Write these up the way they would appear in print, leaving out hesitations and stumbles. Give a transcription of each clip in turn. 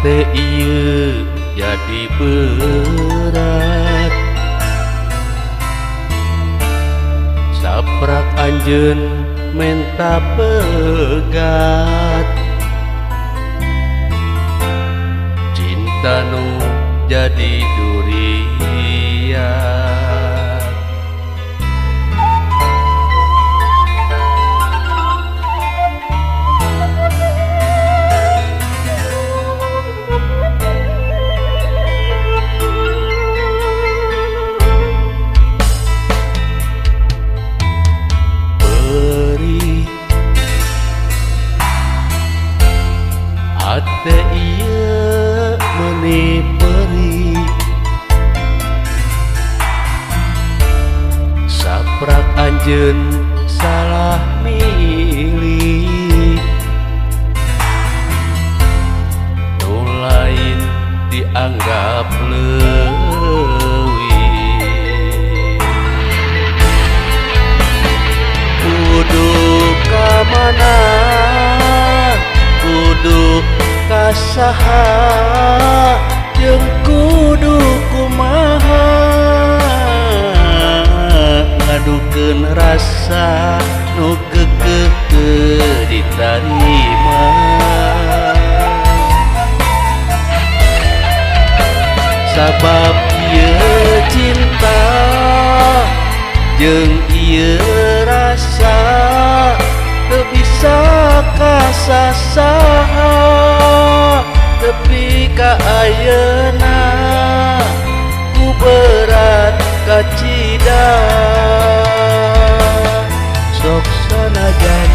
Hate ieu jadi berat. Saprak anjeun menta pegat, cinta nu jadi duriat. Hate ieu meuni perih, saprak anjeun salah milih. Nu lain dianggap leuwih. Kudu ka mana, kudu kasaha, jeung kudu kumaha ngadukeun rasa nu keukeuh teu ditarima. Sabab ieu cinta jeung ieu rasa teu bisa kasasaha tepi ka ayeuna ku berat kacida. Sok sanajan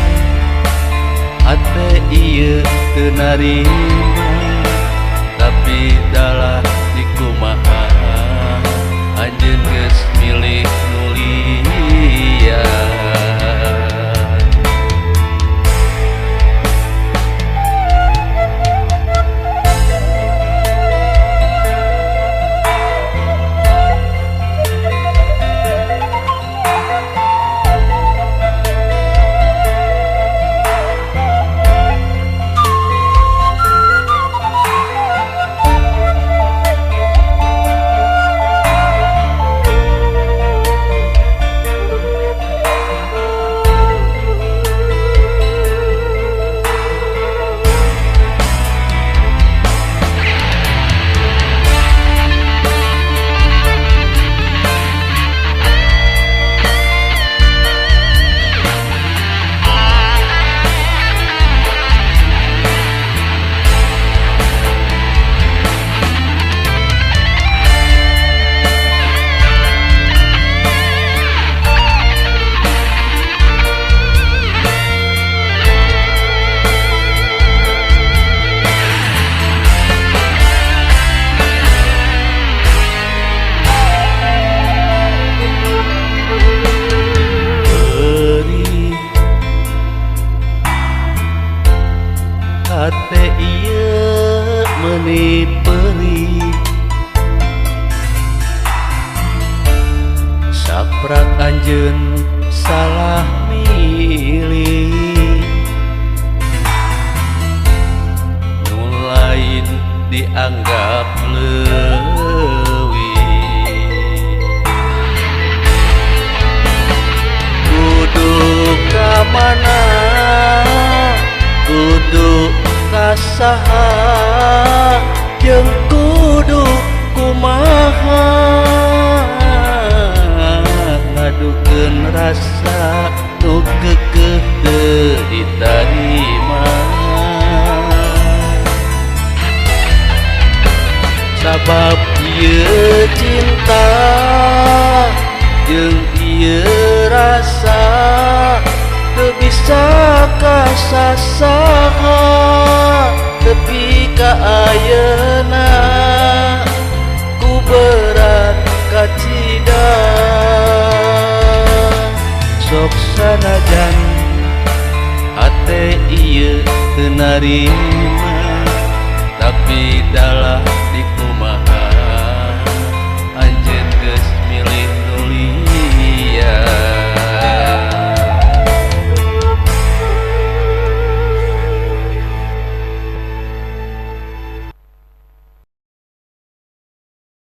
hate ieu teu narima, tapi dalah dikumaha anjeun geus milih nu lian. Hate ieu meuni perih, saprak anjeun salah milih. Nu lain dianggap leuwih. Kudu ka mana, kudu kasaha, jeung kudu kumaha ngadukeun rasa nu keukeuh teu ditarima. Sabab ieu cinta jeung ieu rasa teu bisa kasasaha tepi ka ayeuna ku berat kacida. Sok sanajan hate ieu teu narima, tapi dalah